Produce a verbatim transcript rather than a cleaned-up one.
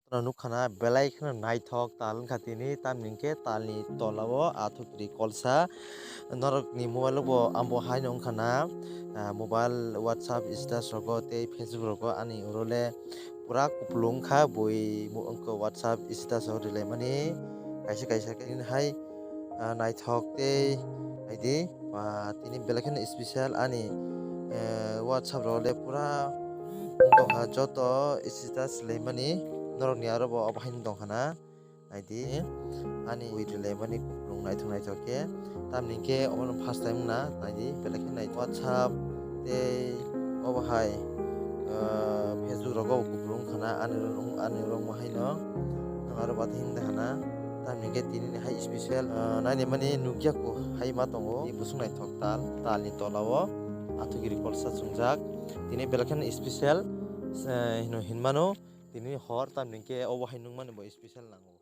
Nukha na belai kheno naithok tal wngkha tini, tamni hwnkhe talni tola o athukiri kolsa. Norokni mobile o bo ambo haino wngkha na, ah, mobile, WhatsApp status rogo tei Facebook rogo ani oro le pura kupulung wngkha bui mo-, wngkha WhatsApp status o rwlaimani kaisa kaisa khe hai, ah, naithok tei naidi, ah, tini belai kheno special ani, eh, WhatsApp rogo le pura wngkha joto status rwlaimani norokni aro bo obo haino tongkha na. Naidi, ani bui rwlaimani kupulung naithok naithok khe. Tamni hwnkhe obono first time wngna, naidi, belai khe nai WhatsApp tei obo hai, ah, Facebook rogo kupulung wngkha na, ani rong, ani rong ma haino. Ang aro bati himda hana. Tamni hwnkhe tini ni hai special, ah, naini mani nukya ko hai ma tongo. Ni busung naithok tal, talni tola o athukiri kolsa chwngjak. Tini belai kheno special, eh, hino hinmano. Tini hor tamni hwnkhe obo hai nukmani bo special nango.